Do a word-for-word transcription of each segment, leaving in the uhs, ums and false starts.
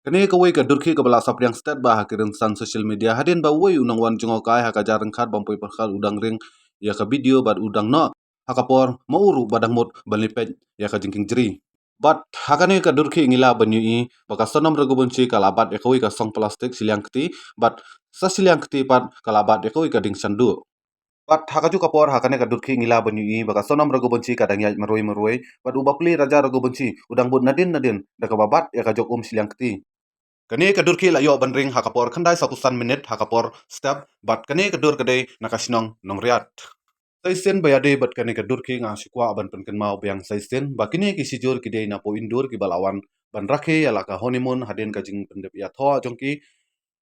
Kane kawei ka dur khih kaba la saphriang stet bha ha ki rynsan social media hadien ba uwei u nongwan jngohkai ha ka jar ryngkat bym poi pyrkhat u dang ring ïa ka video bad u dang noh ha ka por ma u ruh ba dang mut ban leit peit ïa ka jingkieng jri. Bad ha kane ka dur khih ngi lah ban ïohi ba ka Sonam Raghuvanshi ka la bat ïa kawei ka song plastik shiliang kti, bad sa shiliang kti pat ka la bat ïa kawei ka dieng shandu. Bad ha kajuh ka por ha kane ka dur khih ngi lah ban ïohi ba ka Sonam Raghuvanshi ka dang ïaid marwei marwei, bad u bapli Raja Raghuvanshi u dang bud nadien nadien da kaba bat ïa ka jok um shiliang kti. Kane ka dur khih la ïoh ban ring ha ka por khyndai sawphew san minit ha ka por step, bad kane ka dur ka dei na ka shnong Nongriat. Sa shisien ba ïadei bad kane ka dur khih nga shu kwah ban pynkynmaw biang sa shisien ba kine ki shijur ki dei na poh Indore kiba la wan ban rakhe ïa la ka honeymoon hadien ka jingpyndep ïathoh jong ki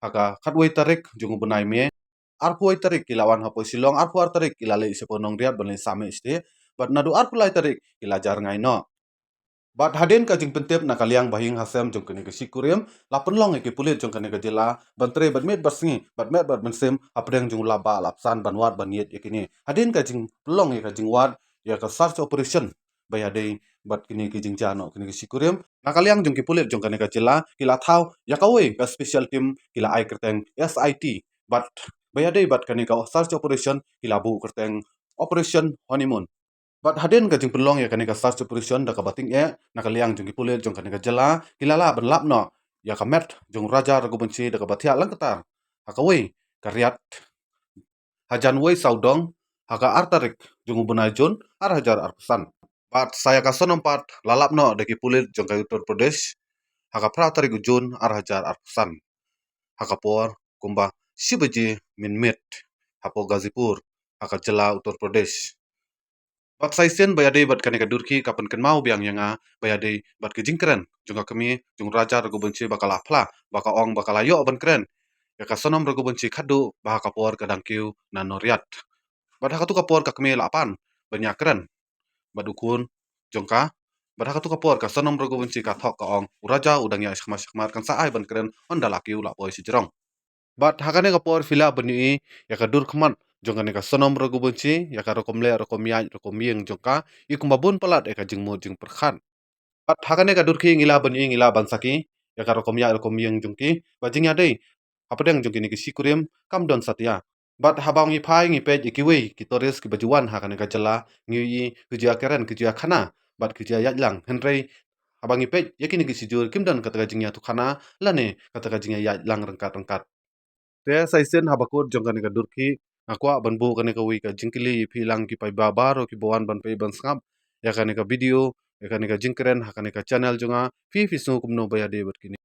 ha ka khatwei tarik jong u bnai May. Arphew wei tarik ki la wan hapoh Shillong, arphew ar tarik ki la leit shapoh Nongriat ban leit sah mih shatei, bad naduh arphew lai tarik ki la jar rngai noh. Bad hadien ka jingpyntip na ka liang bahaïing hasem jong kane ka sngi kurim, la pynlong ïa ki pulit jong kane ka jylla ban trei bad miet bad sngi, bad met bad mynsiem hapdeng jong u lap bah lap san ban wad ban ïit ïa kine. Hadien ka jingpynlong ïa ka jingwad ïa ka search operation ba ïadei bad kine ki jingjia noh kine ki sngi kurim, na ka liang jong ki pulit jong kane ka jylla ki la thaw ïa kawei ka special team ki la ai kyrteng S I T. Bad ba ïadei bad kane ka search operation ki la buh kyrteng Operation Honeymoon. Bad hadien ka jingpynlong ïa kane ka search operation da kaba tyngeh na ka liang jong ki pulit jong kane ka jylla, ki la lah ban lap noh ïa ka met jong u Raja Raghuvanshi da kaba thiah lyngktar ha kawei ka riat hajan wei sawdong ha ka ar tarik jong u bnai June ar hajar arphew san. Bad sa ïa ka Sonam pat la lap noh da ki pulit jong ka Uttar Pradesh ha ka phra tarik u June ar hajar arphew san ha ka por kumba shi baje mynmiet hapoh Ghazipur ha ka jylla Uttar Pradesh. Bad sa shisien ba ïadei bad kane ka dur khih ka pynkynmaw biang ïa nga ba ïadei bad ka jingkren jong ka kmie jong u Raja Raghuvanshi ba ka la phla, ba ka ong ba ka la ïoh ban kren ïa ka Sonam Raghuvanshi khadduh ba ha ka por ka dang kiew na Nongriat. Bad ha katu ka por ka kmie la pan ban ïakren bad u khun jong ka. Bad ha katu ka por ka Sonam Raghuvanshi ka thok ka ong, u Raja u dang ïaid shakhmat shakhmat, kan sa ai ban kren hynda la kiew la poi shajrong. Bad ha kane ka por phi lah ban ïohi ïa ka dur khmat jong kane ka Sonam Raghuvanshi, ïa ka rukom leh rukom ïaid rukom ïeng jong ka, i kumba bun palat ïa ka jingmut jingpyrkhat. Bad ha kane ka dur khih ngi lah ban ïohi, ngi lah ban sakhi ïa ka rukom ïaid rukom ïeng jong ki, ba jingïadei hapdeng jong kine ki sngi kurim kam don satia. Bad haba ngi phai ngi peit ïa kiwei ki tourist kiba ju wan ha kane ka jylla, ngi ïohi ki ju ïakren ki ju ïakhana bad ki ju ïaid lang, hynrei haba ngi peit ïa kine ki shijur kim don kata ka jingïathuhkhana lane kata ka jingïaid lang ryngkat ryngkat. Te sa shisien haba kut jong kane ka dur khih nga kwah ban buh kane kawei ka jingkylli ïa phi lang ki paidbah baroh kiba wan ban peit ban sngap ïa kane ka video, ïa kane ka jingkren ha kane ka channel jong nga, phi phi sngew kumno ba ïadei bad kine.